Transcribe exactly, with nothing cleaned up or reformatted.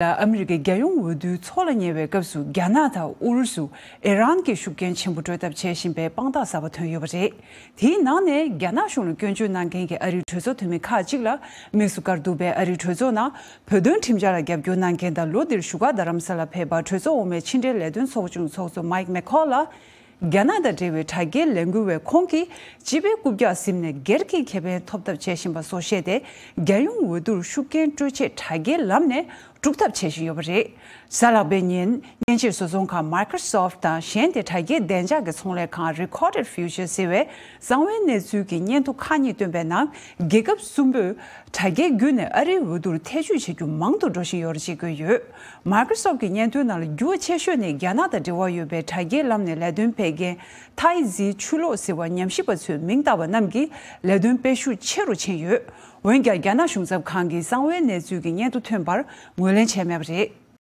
ལ་ཨ་མི་རི་ཀའི་རྒྱལ་ཡོངས་འོས་བསྡུའི་ཚོགས་ལ་ཉེ་བའི་སྐབས་སུ་རྒྱ་ནག་དང་ཨུ་རུ་སུ། ཨི་རན་གྱི་ཤུགས་རྐྱེན་ཆེན་པོ་སྤྲོད་ཐབས་བྱེད་བཞིན་པའི་དཔང་རྟགས་གསར་པ་ཐོན་ཡོད་པ་རེད། དེའི་ནང་ནས་རྒྱ་ནག་གཞུང་ལ་སྐྱོན་བརྗོད་གནང་མཁན་གྱི་ཨ་རིའི་གྲོས་ཚོགས་འཐུས་མི་ཁག་ཅིག་ལ་དམིགས་སུ་བཀར་འདུག་པའི་ཨ་རིའི་གྲོས་ཚོགས་ནང་བོད་དོན་ཁྲིམས་འཆར་ལ་རྒྱབ་སྐྱོར་གནང་མཁན་དང་ལོ་འདིར་བཞུགས་སྒར་རྡ་རམ་ས་ལ་ཕེབས་པར་གྲོས་ཚོགས་འོག་མའི་ཕྱི་འབྲེལ་ལས་དོན་ཚོགས་ཆུང་ཚོགས་གཙོ་མའིག་མེ་ཁོལ་ལ། རྒྱ་ནག་དང་འབྲེལ་བའི་དྲ་རྒྱའི་ལས་འགུལ་བས་ཁོང་གིས་སྤྱི་པའི་རྐུབ་བཀྱག་ཟིན་ནས་སྒེར་གྱི་ཁེ་ཕན་ཐོབ་ཐབས་བྱེད་བཞིན་པ་སོགས་བཤད་དེ། རྒྱལ་ཡོངས་འོས་བསྡུར་ཤུགས་རྐྱེན་སྤྲོད་ཆེད་དྲ་རྒྱའི་ལམ་ནས་དཀྲུག་ཐབས་བྱེད་བཞིན་ཡོད་པ་རེད། གཟའ་ལྷག་པའི་ཉིན་མཉེན་ཆས་བཟོ་ཚོང་ཁང་Microsoft དང་གཞན་དེ་དྲ་རྒྱའི་བདེ་འཇགས་ཀྱི་ཚོང་ལས་ཁང་Recorded Future ཟེར་བས་གསང་བའི་གནས་ཚུལ་གྱི་སྙན་ཐོ་ཁག་གཉིས་བཏོན་པའི་ནང་རྒྱལ་ཁབ་གསུམ་པོས་དྲ་རྒྱའི་བརྒྱུད་ནས་ཨ་རིའི་འོས་བསྡུར་ཐེ་བྱུས་བྱེད་རྒྱུ་མང་དུ་འགྲོ་བཞིན་ཡོད་རེད་ཅེས་བཀོད་ཡོད། Microsoft གི་སྙན་ཐོའི་ནང་ལ་འགྱུར་བ་ཆེ་ཤོས་ནི་རྒྱ་ནག་དང་འབྲེལ་བ་ཡོད་པའི་དྲ་རྒྱའི་ལམ་ནས་ལས་དོན་སྤེལ་མཁན་ཐའི་ཟི་ཆུ་ལོག་ཟེར་བ་ཉམས་ཞིབ་པ་ཚོས་མིང་བཏགས་པ་རྣམས་ཀྱི་ལས་དོན་སྤེལ་ཤུགས་ཆེ་རུ་ཕྱིན་ཡོད། འོན་ཀྱང་རྒྱ་ནག་གཞུང་ཚབ་ཁང་གིས་གསང་བའི་གནས་ཚུལ་གྱི་སྙན་ཐོ་ཐོན་པར་ངོས་ལེན་བྱས་མེད་པ་རེད།